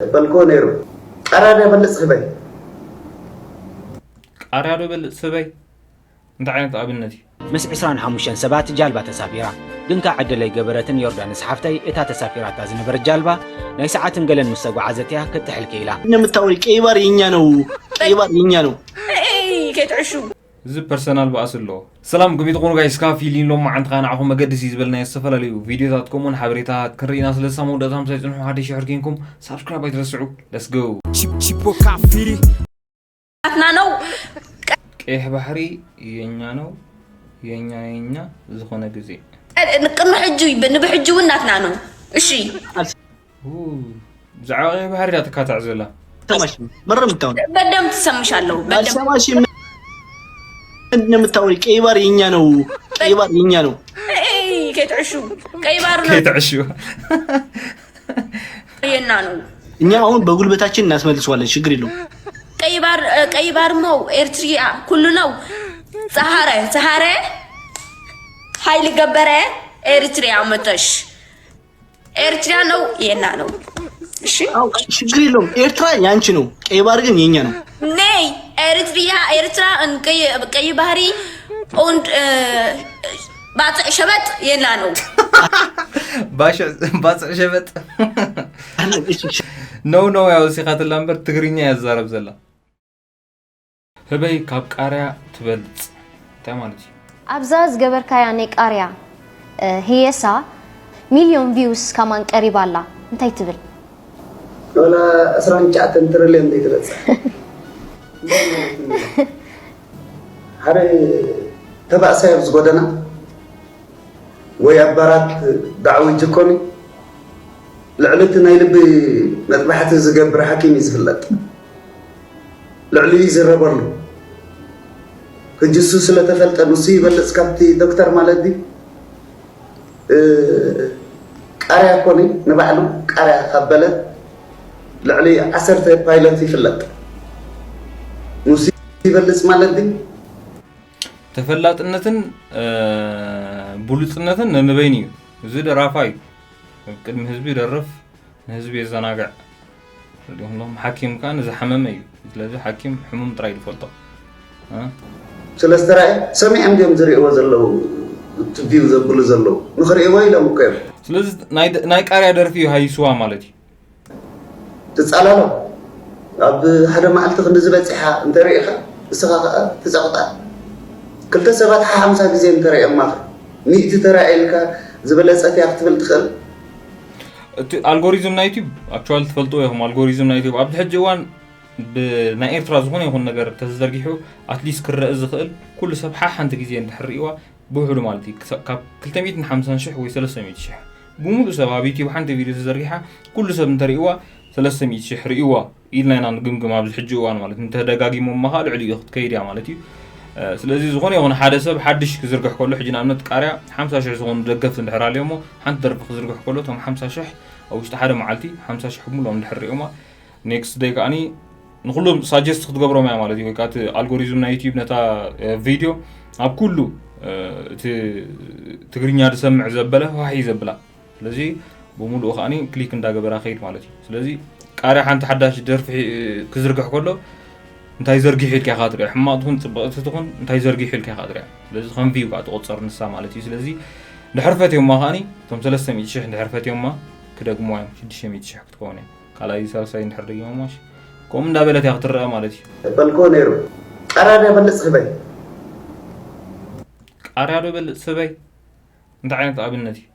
በልኮ ነይሩ። ቃራዳ በልጽ ህበይ። ቃርያ ዶ በልጽ ህበይ? እንታይ ዓይነት ኣብነት እዩ? ምስ ዕስራን ሓሙሽተን ሰባት ጃልባ ተሳፊራ። ግን ከኣ ዕድለይ ገበረትን ዮርዳኖስ ሓፍተይ እታ ተሳፊራታ ዝነበረት ጃልባ ናይ ሰዓትን ገለን ምስ ተጓዓዘት እያ ክትጥሕል ክኢላ። እንደምታወሪ ቀይ ባር የኛ ነው፣ ቀይ ባር የኛ ነው። ከይትዕሹ። እዚ ፐርሰናል ባእሲ ኣለዎ። ሰላም ከመይ ትኾኑ ጋይስ? ካብ ፊሊን ሎም መዓንትኻ ንዓኹም መገድሲ ዝበልናዮ ዝተፈላለዩ ቪዲዮታት ከምኡውን ሓበሬታታት ክንርኢና ስለ ዝሳብ መወዳእታ ምሳይ ጽንሑ። ሓደ ሽሕር ኬንኩም ሳብስክራይብ ኣይትረስዑ። Let's go። Chip- Chipoka Firi. ናትና ነው። ቀይሕ ባሕሪ የኛ ነው የኛ የኛ ዝኾነ ግዜ ቅድሚ ሕጂ ንብሕጂ እውን ናትና ነው። እሺ ኡ፣ ብዛዕባ ቀይሕ ባሕሪ ዳ ትካታዕ ዘላ ሰማሽ መረም ታውን በደም ትሰምሻለሁ። በደም ሰማሽ እንደምታወሪ ቀይ ባር የኛ ነው፣ ቀይ ባር የኛ ነው። ኤይ፣ ከይትዕሹ። ቀይ ባር ነው ከይትዕሹ የና ነው። እኛ አሁን በጉልበታችን እናስመልሰዋለን፣ ችግር የለውም። ቀይ ባር ቀይ ባር ነው ኤርትሪያ ኩሉ ነው። ጸሃረ ጸሃረ ኃይል ገበረ ኤርትሪያ መተሽ ኤርትሪያ ነው የና ነው። እሺ አዎ፣ ችግር የለውም። ኤርትራ ያንቺ ነው፣ ቀይ ባር ግን የኛ ነው። ነይ ኤርትሪያ ኤርትራ ቀይ ባህሪ und ባጽዕ ሸበጥ የና ነው። ባጽዕ ሸበጥ ነው ነው ያው ሲኻትላ እምበር ትግርኛ ያዛረብ ዘላ። ህበይ ካብ ቃርያ ትበልጽ እንታይ ማለት እዩ? ኣብዛ ዝገበርካያ ናይ ቃርያ ህየሳ ሚልዮን ቪውስ ከማን ቀሪባ ኣላ እንታይ ትብል? ወላ ዕስራን ትሽዓተን ትርልዮን ዘይትበጽሕ። ሓደ ተባእሳይ ኣብዚ ጎደና ወይ ኣብ ባራት ዳዕዊ ጅኮኒ ልዕሊ እቲ ናይ ልቢ መጥባሕቲ ዝገብር ሓኪም እዩ ዝፍለጥ። ልዕሊኡ ይዝረበሉ። ሕጂ እሱ ስለተፈልጠ ንሱ ይበልጽ ካብቲ ዶክተር ማለት ድዩ? ቃርያ ኮኒ ንባዕሉ ቃርያ ካብ በለ ልዕሊ ዓሰርተ ፓይለት ይፍለጥ። ንሱ ይበልጽ ማለት ድዩ? ተፈላጥነትን ብሉፅነትን ነንበይኑ እዩ። እዚ ደራፋ እዩ። ቅድሚ ህዝቢ ይደርፍ፣ ንህዝቢ የዘናግዕ። ሎም ሓኪም ከዓ ንዝሓመመ እዩ። ስለዚ ሓኪም ሕሙም ጥራይ ዝፈልጦ። ስለ ዝተራእየ ሰሚዖም ድዮም ዝርእይዎ ዘለዉ፣ እቲ ቪው ዘብሉ ዘለዉ ንኽርእይዎ ኢሎም እኮ እዮም። ስለዚ ናይ ቃርያ ደርፊ እዩ ሃይስዋ ማለት እዩ። ትጻላሎ ኣብ ሓደ መዓልቲ ክንዲ ዝበጺሓ እንተርእኻ ንስኻ ከዓ ትጸቕጣ። ክልተ ሰባት ሓሓምሳ ግዜ እንተርእዮማኸ ሚእቲ ተራእየልካ ዝበለጸት እያ ክትብል ትኽእል? እቲ ኣልጎሪዝም ናይ ዩቲብ actually ትፈልጥዎ ኢኹም። ኣልጎሪዝም ናይ ዩቲብ ኣብዚ ሕጂ እዋን ብናይ ኤርትራ ዝኾነ ይኹን ነገር ተዘርጊሑ ኣትሊስት ክረአ ዝኽእል ኩሉ ሰብ ሓሓንቲ ግዜ እንድሕር ርእይዋ ብውሕዱ ማለት እዩ ክሳብ ካብ ክልተ ሚእትን ሓምሳን ሽሕ ወይ ሰለስተ ሚእቲ ሽሕ ብምሉእ ሰብ ኣብ ዩቲብ ሓንቲ ቪድዮ ተዘርጊሓ ኩሉ ሰብ እንተርእይዋ ሰለስተ ሚእቲ ሽሕ ርእይዋ ኢልና ኢና ንግምግም ኣብዚ ሕጂ እዋን ማለት እንተደጋጊሞማ ከዓ ልዕሊኡ ክትከይድ እያ ማለት እዩ። ስለዚ ዝኾነ ይኹን ሓደ ሰብ ሓድሽ ክዝርግሕ ከሎ ሕጂ ንኣብነት ቃርያ ሓምሳ ሽሕ ዝኾኑ ደገፍቲ እንድሕር ኣለዮሞ ሓንቲ ደርፊ ክዝርግሕ ከሎ እቶም ሓምሳ ሽሕ ኣብ ውሽጢ ሓደ መዓልቲ ሓምሳ ሽሕ ብምልኦም እንድሕር ርእዮማ next day ከዓኒ ንኩሎም ሳጀስት ክትገብሮም እያ ማለት እዩ። ወይ ከዓ እቲ ኣልጎሪዝም ናይ ዩቲብ ነታ ቪድዮ ኣብ ኩሉ እቲ ትግርኛ ዝሰምዕ ዘበለ ዋሒ ዘብላ ስለዚ ብምሉኡ ከዓኒ ክሊክ እንዳገበራ ከይድ ማለት እዩ። ስለዚ ቃርያ ሓንቲ ሓዳሽ ደርፊ ክዝርግሕ ከሎ እንታይ ዘርጊሑ ኢልካ ኢኻ ትሪኦ፣ ሕማቕ ትኹን ፅብቕቲ ትኹን እንታይ ዘርጊሑ ኢልካ ኢኻ ትሪኦ። ስለዚ ከም ቪው ከዓ ትቑፀር ንሳ ማለት እዩ። ስለዚ ድሕር ፈትዮማ ከዓኒ እቶም ሰለስተ ሚእቲ ሽሕ ድሕር ፈትዮማ ክደግሞ እዮም ሽዱሽተ ሚእቲ ሽሕ ክትከውን እያ። ካልኣይ ሳልሳይ እንድሕር ደጊሞማሽ ከምኡ እንዳበለት እያ ክትረአ ማለት እዩ። በልኮ ነይሩ ቃራዳ በልፅ ህበይ ቃርያ ዶ በልፅ ህበይ እንታይ ዓይነት ኣብነት እዩ?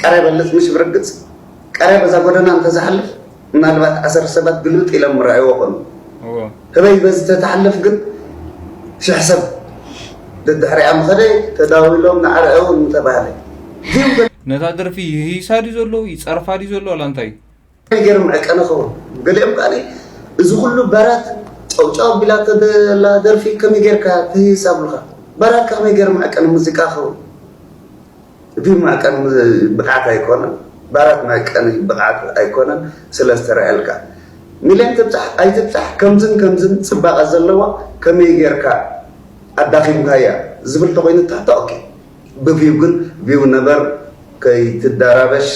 ቃርያ በልፅ ምሽ ብርግፅ ቃርያ በዛ ጎደና እንተዝሓልፍ ምናልባት ዓሰርተ ሰባት ግልብጥ ኢሎም ምረኣይዎ ኾኑ። ህበይ በዚ ተትሓልፍ ግን ሽሕ ሰብ ደድሕሪኣ ምኸደ ተዳዊሎም ንዓረአው ምተባህለ። ነታ ደርፊ ይህይሳ ድዩ ዘሎ ይፀርፋ ድዩ ዘሎ ዋላ እንታይ እዩ? ከመይ ገይሩ መዐቀኒ ኸውን? ገሊኦም ከኣ እዚ ኩሉ ባራት ጨውጫው ኣቢላቶ ዘላ ደርፊ ከመይ ጌርካ ትህይሳ ኣብሉኻ? ባራት ከመይ ገይሩ መዐቀኒ ሙዚቃ ኸውን? እቲ መዐቀኒ ብቕዓት ኣይኮነን፣ ባራት መዐቀኒ ብቕዓት ኣይኮነን ስለ ዝተረኣየልካ። ሚልዮን ትብጻሕ ኣይትብጻሕ ከምዝን ከምዝን ጽባቐ ዘለዋ ከመይ ጌርካ ኣዳኺምካያ ዝብል ተኾይኑ ትሕቶ ኦኬ። ብቪው ግን ቪው ነበር ከይትደራበሽ።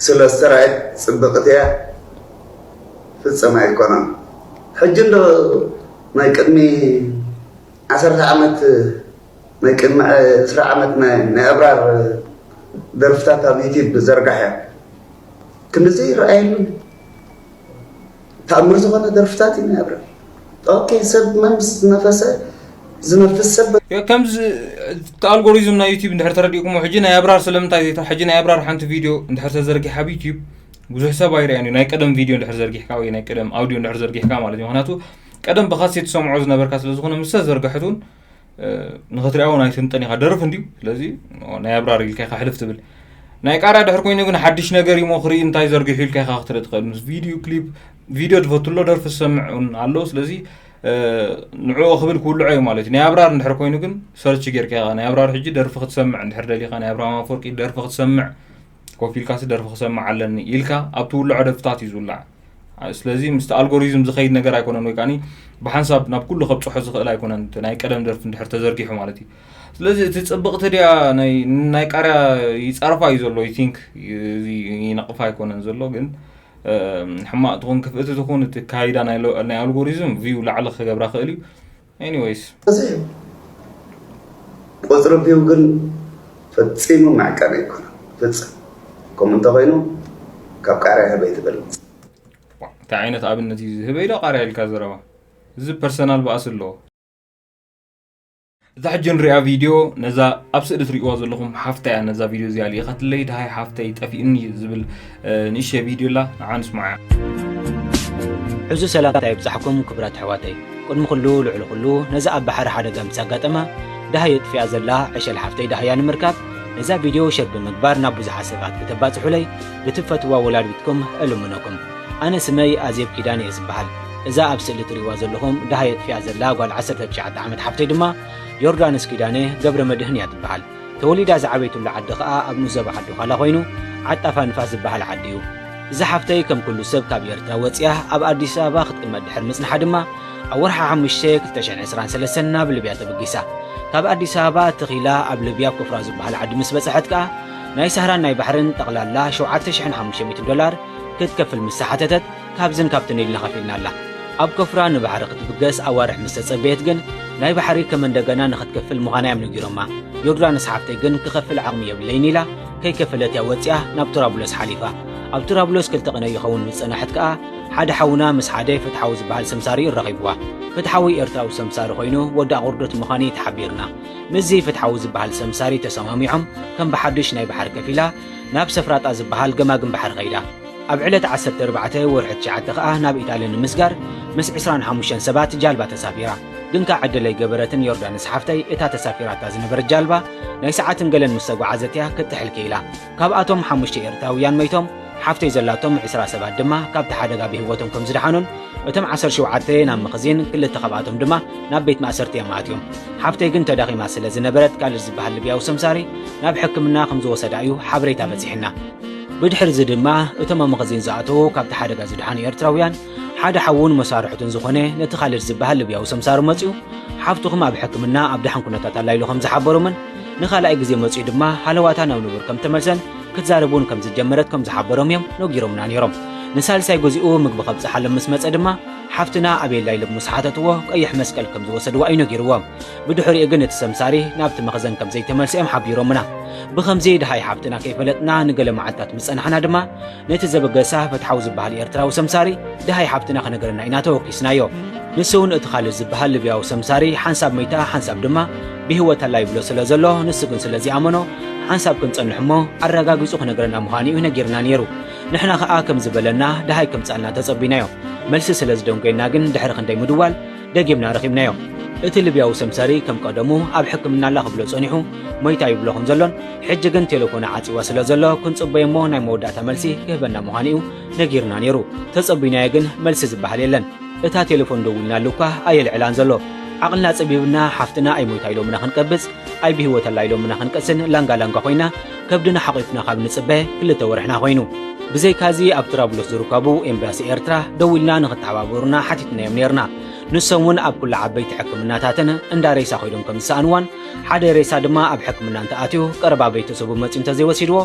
ስለ ዝተራእየት ጽብቕቲ እያ፣ ፍጽም ኣይኮነን። ሕጂ እንዶ ናይ ቅድሚ ዓሰርተ ዓመት፣ ናይ ቅድሚ ዕስራ ዓመት ናይ፣ ናይ ኣብራር ደርፍታት ኣብ ዩቲዩብ ዘርጋሕ እያ። ክንድዚ ይረኣየሉ። ተኣምር ዝኾነ ደርፍታት እዩ ናይ ኣብራር። ኦኬ፣ ሰብ መምስ ዝነፈሰ፣ ዝነፍስ ሰብ። ከምዚ እቲ ኣልጎሪዝም ናይ ዩቲዩብ እንድሕር ተረዲእኩሞ፣ ሕጂ ናይ ኣብራር ስለምንታይ ዘይተ-፣ ሕጂ ናይ ኣብራር ሓንቲ ቪድዮ እንድሕር ተዘርጊሓ ኣብ ዩቲዩብ ብዙሕ ሰብ ኣይርኣን እዩ። ናይ ቀደም ቪድዮ እንድሕር ዘርጊሕካ ወይ ናይ ቀደም ኣውዲዮ እንድሕር ዘርጊሕካ ማለት እዩ። ምኽንያቱ ቀደም ብካሴት ትሰምዖ ዝነበርካ ስለ ዝኾነ ምስ ተዘርግሐት እውን፣ እ፣ ንኽትሪኣ እውን ኣይትህንጠን ኢኻ። ደርፊ እንድዩ። ስለዚ ናይ ኣብራር ኢልካ ኢኻ ሕልፍ ትብል። ናይ ቃርያ ድሕር ኮይኑ ግን ሓድሽ ነገር እሞ ክርኢ እንታይ ዘርጊሑ ኢልካ ኢኻ ክትርኢ ትኽእል። ምስ ቪድዮ ክሊፕ፣ ቪድዮ ትፈቱ ኣሎ፣ ደርፊ ዝሰምዕ እውን ኣሎ። ስለዚ፣ እ፣ ንዕኡ ክብል ክውልዖ እዩ ማለት እዩ። ናይ ኣብራር እንድሕር ኮይኑ ግን ሰርች ጌርካ ኢኻ። ናይ ኣብራር ሕጂ ደርፊ ክትሰምዕ እንድሕር ደሊኻ፣ ናይ ኣብርሃም ኣፈወርቂ ደርፊ ክትሰምዕ ኮፍ ኢልካሲ ደርፊ ክሰምዕ ኣለኒ ኢልካ ኣብ ትውልዖ ደርፍታት እዩ ዝውላዕ። ስለዚ ምስቲ ኣልጎሪዝም ዝኸይድ ነገር ኣይኮነን፣ ወይ ከዓኒ ብሓንሳብ ናብ ኩሉ ከብፅሖ ዝኽእል ኣይኮነን፣ እቲ ናይ ቀደም ደርፊ እንድሕር ተዘርጊሑ ማለት እዩ። ስለዚ እቲ ፅብቕቲ ድያ ናይ፣ ናይ ቃርያ ይፃርፋ እዩ ዘሎ፣ I think፣ እዚ ይነቕፋ ኣይኮነን ዘሎ፣ ግን፣ እ፣ ሕማቕ ትኹን ክፍእቲ ትኹን እቲ ካይዳ ናይ ሎ-፣ ናይ ኣልጎሪዝም ቪው ላዕሊ ክገብራ ክእል እዩ። ኤኒዌይስ። እዚ እዩ። ቁፅሪ ቪው ግን ፈፂሙ መዕቀኒ ኣይኮነን። ፍፅም። ከምኡ እንተኾይኑ ካብ ቃርያ ህበይ ትበልፅ። እንታይ ዓይነት ኣብነት እዩ ዝህበይ ዶ ቃርያ ኢልካ ዘረባ? እዚ ፐርሰናል ባእሲ ኣለዎ። እዛ ሕጂ ንሪኣ ቪድዮ ነዛ ኣብ ስእሊ ትሪእዋ ዘለኹም ሓፍታ እያ ነዛ ቪድዮ እዚኣ ልኢኻትለይ። ደሃይ ሓፍተይ ጠፊእኒ ዝብል፣ እ፣ ንእሽተይ ቪድዮ ኣላ፣ ንዓ ንስማዓ። ሕዙ ሰላምታ ይብጻሕኩም ክቡራት ኣሕዋተይ። ቅድሚ ኩሉ ልዕሊ ኩሉ ነዛ ኣብ ባሕሪ ሓደጋ ምስ ኣጋጠማ ደሃይ የጥፊኣ ዘላ ዕሸል ሓፍተይ ደሃያ ንምርካብ ነዛ ቪድዮ ሸር ብምግባር ናብ ብዙሓት ሰባት ክተባጽሑለይ ብትፈትዋ ወላዲትኩም እልምነኩም። ኣነ ስመይ ኣዜብ ኪዳነ እየ ዝበሃል። እዛ ኣብ ስእሊ ትሪእዋ ዘለኹም ደሃይ የጥፊኣ ዘላ ጓል ዓሰርተ ትሽዓተ ዓመት ሓፍተይ ድማ ዮርዳኖስ ኪዳነ ገብረመድህን እያ ትበሃል። ተወሊዳ ዝዓበየትሉ ዓዲ ኸኣ ኣብ ንዞባ ዓዲ ዃላ ኾይኑ ዓጣፋ ንፋስ ዝበሃል ዓዲ እዩ። እዛ ሓፍተይ ከም ኩሉ ሰብ ካብ ኤርትራ ወጺኣ ኣብ ኣዲስ ኣበባ ክትቅመጥ ድሕር ምጽንሓ ድማ ኣብ ወርሒ ሓሙሽተ ክልተ ሽሕን ዕስራን ሰለስተን ናብ ልብያ ተበጊሳ። ካብ ኣዲስ ኣበባ ተኺላ ኣብ ልብያ ኮፍራ ዝበሃል ዓዲ ምስ በጽሐት ከኣ ናይ ሳህራን ናይ ባሕርን ጠቕላላ ሸውዓተ ሽሕን ሓሙሽተ ሚእትን ዶላር ክትከፍል ምስ ተሓተተት ካብዝን ካብትን ኢልና ከፊልና ኣላ። ኣብ ኮፍራ ንባሕሪ ክትብገስ ኣዋርሕ ምስ ተጸበየት ግን ናይ ባሕሪ ከም እንደገና ንኽትከፍል ምዃና እዮም ነጊሮማ። ዮርዳኖስ ሓፍተይ ግን ክኸፍል ዓቕሚ የብለይን ኢላ ከይከፈለት እያ ወጺኣ ናብ ቱራብሎስ ሓሊፋ። ኣብ ቱራብሎስ ክልተ ቅነ ይኸውን ምስ ጸናሕት ከኣ ሓደ ሓውና ምስ ሓደ ፍትሓዊ ዝበሃል ሰምሳሪ እዩ ረኺብዋ። ፍትሓዊ ኤርትራዊ ሰምሳሪ ኮይኑ ወዲ ኣቑርዶት ምዃኑ እዩ ተሓቢርና። ምስዚ ፍትሓዊ ዝበሃል ሰምሳሪ ተሰማሚዖም ከም ብሓድሽ ናይ ባሕሪ ከፊላ ናብ ሰፍራጣ ዝበሃል ገማግም ባሕሪ ከይዳ። ኣብ ዕለት ዓሰርተ ኣርባዕተ ወርሒ ትሽዓተ ከኣ ናብ ኢጣሊ ንምስጋር ምስ ዕስራን ሓሙሽተን ሰባት ጃልባ ተሳፊራ። ግን ከኣ ዕድል ኣይገበረትን ዮርዳኖስ ሓፍተይ እታ ተሳፊራታ ዝነበረት ጃልባ ናይ ሰዓትን ገለን ምስ ተጓዓዘት እያ ክትጥሕል ክኢላ። ካብኣቶም ሓሙሽተ ኤርትራውያን መይቶም፣ ሓፍተይ ዘላቶም ዕስራ ሰባት ድማ ካብቲ ሓደጋ ብህይወቶም ከም ዝደሓኑን እቶም ዓሰርተ ሸውዓተ ናብ መኽዚን፣ ክልተ ካብኣቶም ድማ ናብ ቤት ማእሰርቲ እዮም ኣትዮም። ሓፍተይ ግን ተዳኺማ ስለ ዝነበረት ካልድ ዝበሃል ልብያዊ ሰምሳሪ ናብ ሕክምና ከም ዝወሰዳ እዩ ሓበሬታ በጺሕና። ብድሕርዚ ድማ እቶም ኣብ መኽዚን ዝኣተዉ ካብቲ ሓደጋ ዝደሓኑ ኤርትራውያን ሓደ ሓውን መሳርሕቱን ዝኾነ ነቲ ካልድ ዝበሃል ልብያዊ ሰምሳሪ መጺኡ ሓፍትኹም ኣብ ሕክምና ኣብ ደሓን ኩነታት ኣላ ኢሉ ከም ዝሓበሮምን ንኻልኣይ ግዜ መጺኡ ድማ ሃለዋታ ናብ ንቡር ከም ተመልሰን ክትዛረብ እውን ከም ዝጀመረት ከም ዝሓበሮም እዮም ነጊሮምና ነይሮም። ንሳልሳይ ግዚኡ ምግቢ ከብጽሓሎም ምስ መጸ ድማ ሓፍትና ኣበየላ ኢሎም ምስ ሓተትዎ ቀይሕ መስቀል ከም ዝወሰድዋ እዩ ነጊርዎም። ብድሕሪኡ ግን እቲ ሰምሳሪ ናብቲ መኽዘን ከም ዘይተመልሰ እዮም ሓቢሮምና። ብኸምዚ ደሃይ ሓፍትና ከይፈለጥና ንገለ መዓልታት ምስ ጸናሕና ድማ ነቲ ዘበገሳ ፍትሓዊ ዝበሃል ኤርትራዊ ሰምሳሪ ደሃይ ሓፍትና ክነግረና ኢና ተወኪስናዮ። ንሱ እውን እቲ ካልድ ዝበሃል ልብያዊ ሰምሳሪ ሓንሳብ መይታ ሓንሳብ ድማ ብህይወት ኣላ ይብሎ ስለ ዘሎ ንሱ ግን ስለ ዘይኣመኖ ሓንሳብ ክንጸንሕ እሞ ኣረጋጊጹ ክነግረና ምዃኑ እዩ ነጊርና ነይሩ። ንሕና ኸኣ ከም ዝበለና ደሃይ ከምጽኣልና ተጸቢናዮ። መልሲ ስለ ዝደንጎየና ግን ድሕሪ ክንደይ ምድዋል ደጊምና ረኺብናዮ። እቲ ልብያዊ ሰምሳሪ ከም ቀደሙ ኣብ ሕክምና ኣላ ክብሎ ጸኒሑ ሞይታ ይብሎ ከም ዘሎን ሕጂ ግን ቴሌፎና ዓጺዋ ስለ ዘሎ ክንጽበዮ እሞ ናይ መወዳእታ መልሲ ክህበና ምዃኑ እዩ ነጊርና ነይሩ። ተጸቢናዮ ግን መልሲ ዝበሃል የለን። እታ ቴሌፎን ደዊልናሉ እኳ ኣየልዕላን ዘሎ። ዓቕልና ጸቢብና ሓፍትና ኣይሞይታ ኢሎምና ክንቀብጽ ኣይ ብህይወት ኣላ ኢሎምና ክንቀስን ላንጋ ላንጋ ኮይና ከብድና ሓቒፍና ካብ ንጽበ ክልተ ወርሕና ኮይኑ። ብዘይካዚ ኣብ ጥራብሎስ ዝርከቡ ኤምባሲ ኤርትራ ደዊልና ንኽተሓባበሩና ሓቲትናዮም ነይርና። ንሶም እውን ኣብ ኩሉ ዓበይቲ ሕክምናታትን እንዳ ሬሳ ኮይዶም ከም ዝሰኣንዋን ሓደ ሬሳ ድማ ኣብ ሕክምና እንተኣትዩ ቀረባ ቤተሰቡ መጺኡ እንተዘይወሲድዎ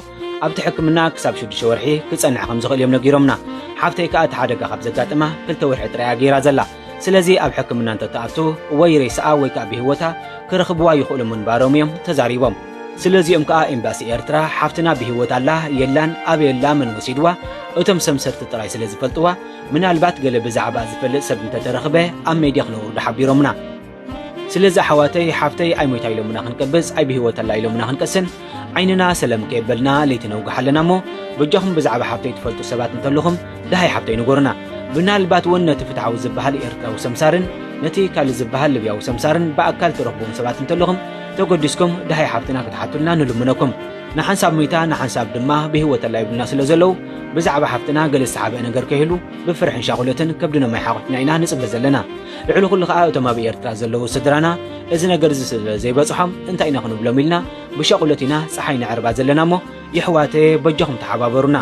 ኣብቲ ሕክምና ክሳብ ሽዱሽተ ወርሒ ክጸንሕ ከም ዝኽእል እዮም ነጊሮምና። ሓፍተይ ከኣ እቲ ሓደጋ ካብ ዘጋጥማ ክልተ ወርሒ ጥራይ እያ ገይራ ዘላ። ስለዚ ኣብ ሕክምና እንተትኣቱ ወይ ሬሳኣ ወይ ከኣ ብህይወታ ክረኽብዋ ይኽእሉ ምንባሮም እዮም ተዛሪቦም። ስለዚኦም ከኣ ኤምባሲ ኤርትራ ሓፍትና ብህይወት ኣላ የላን ኣበይ ኣላ መን ወሲድዋ እቶም ሰምሰርቲ ጥራይ ስለ ዝፈልጥዋ ምናልባት ገለ ብዛዕባ ዝፈልጥ ሰብ እንተተረኽበ ኣብ ሜድያ ክነውርዶ ሓቢሮምና። ስለዚ ኣሕዋተይ ሓፍተይ ኣይሞይታ ኢሎምና ክንቅብጽ ኣይብህይወት ኣላ ኢሎምና ክንቀስን ዓይንና ሰለም ከየበልና ለይቲ ነውግሕ ኣለና እሞ በጃኹም ብዛዕባ ሓፍተይ ትፈልጡ ሰባት እንተለኹም ደሃይ ሓፍተይ ንጎርና። ምናልባት እውን ነቲ ፍትሓዊ ዝበሃል ኤርትራዊ ሰምሳርን ነቲ ካልእ ዝበሃል ልብያዊ ሰምሳርን ብኣካል ትረኽብዎም ሰባት እንተለኹም ተገዲስኩም ደሃይ ሓፍትና ክትሓቱልና ንልምነኩም። ንሓንሳብ ሞይታ ንሓንሳብ ድማ ብህይወት ኣላ ይብሉና ስለ ዘለዉ ብዛዕባ ሓፍትና ገለ ዝሰሓበ ነገር ከይህሉ ብፍርሕን ሻቑለትን ከብድኖም ኣይሓቑፍና ኢና ንጽበ ዘለና። ልዕሊ ኩሉ ከኣ እቶም ኣብ ኤርትራ ዘለዉ ስድራና እዚ ነገር እዚ ስለ ዘይበጽሖም እንታይ ኢና ክንብሎም ኢልና ብሻቑለት ኢና ጸሓይ ነዕርባ ዘለና እሞ የሕዋተ በጃኹም ተሓባበሩና።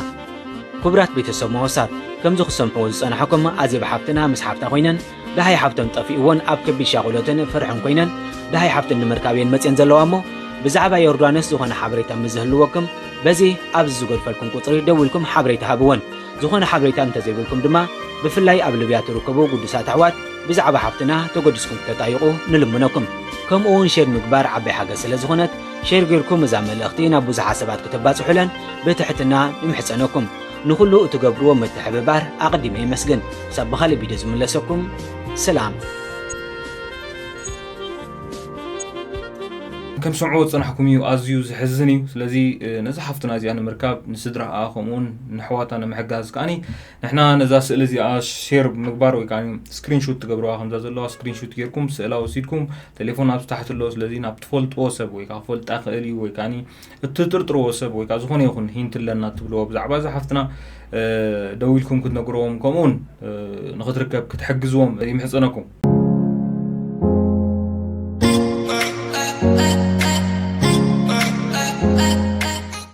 ክቡራት ቤተሰብ መወሳት ከምዚ ክሰምዕዎ ዝጸናሕኩም ኣዜብ ሓፍትና ምስ ሓፍታ ኮይነን ደሃይ ሓፍተን ጠፊእወን ኣብ ከቢድ ሻቑለትን ፍርሕን ኮይነን ደሃይ ሓፍተን ንምርካብ እየን መጽየን ዘለዋ እሞ ብዛዕባ ዮርዳኖስ ዝኾነ ሓበሬታ ምስ ዝህልወኩም በዚ ኣብዚ ዝጎድፈልኩም ቁጽሪ ደዊልኩም ሓበሬታ ሃብወን። ዝኾነ ሓበሬታ እንተዘይብልኩም ድማ ብፍላይ ኣብ ልብያ ትርከቡ ግዱሳት ኣሕዋት ብዛዕባ ሓፍትና ተገዲስኩም ክተጣይቑ ንልምነኩም። ከምኡ እውን ሼር ምግባር ዓባይ ሓገዝ ስለ ዝኾነት ሼር ጌርኩም እዛ መልእኽቲ ናብ ብዙሓት ሰባት ክተባጽሑለን ብትሕትና ንምሕጸነኩም። ንኹሉ እትገብርዎ ምትሕብባር ኣቐዲመ የመስግን። ክሳብ ብኻልእ ቪድዮ ዝምለሰኩም ሰላም። ከም ሰምዕዎ ዝጸናሕኩም እዩ ኣዝዩ ዝሕዝን እዩ። ስለዚ ነዚ ሓፍትና እዚኣ ንምርካብ ንስድራኣ ከምኡውን ንሕዋታ ንምሕጋዝ ከዓኒ ንሕና ነዛ ስእሊ እዚኣ ሼር ምግባር ወይ ከዓ ስክሪንሹት ትገብርዋ ከምዛ ዘለዋ ስክሪንሹት ጌርኩም ስእላ ወሲድኩም ቴሌፎን ኣብዚ ታሕቲ ኣሎ። ስለዚ ናብ ትፈልጥዎ ሰብ ወይ ከዓ ክፈልጣ ክእል እዩ ወይ ከዓ እትጥርጥርዎ ሰብ ወይ ከዓ ዝኾነ ይኹን ሂንት ኣለና ትብልዎ ብዛዕባ እዛ ሓፍትና ደዊልኩም ክትነግርዎም ከምኡውን ንክትርከብ ክትሕግዝዎም ይምሕፀነኩም።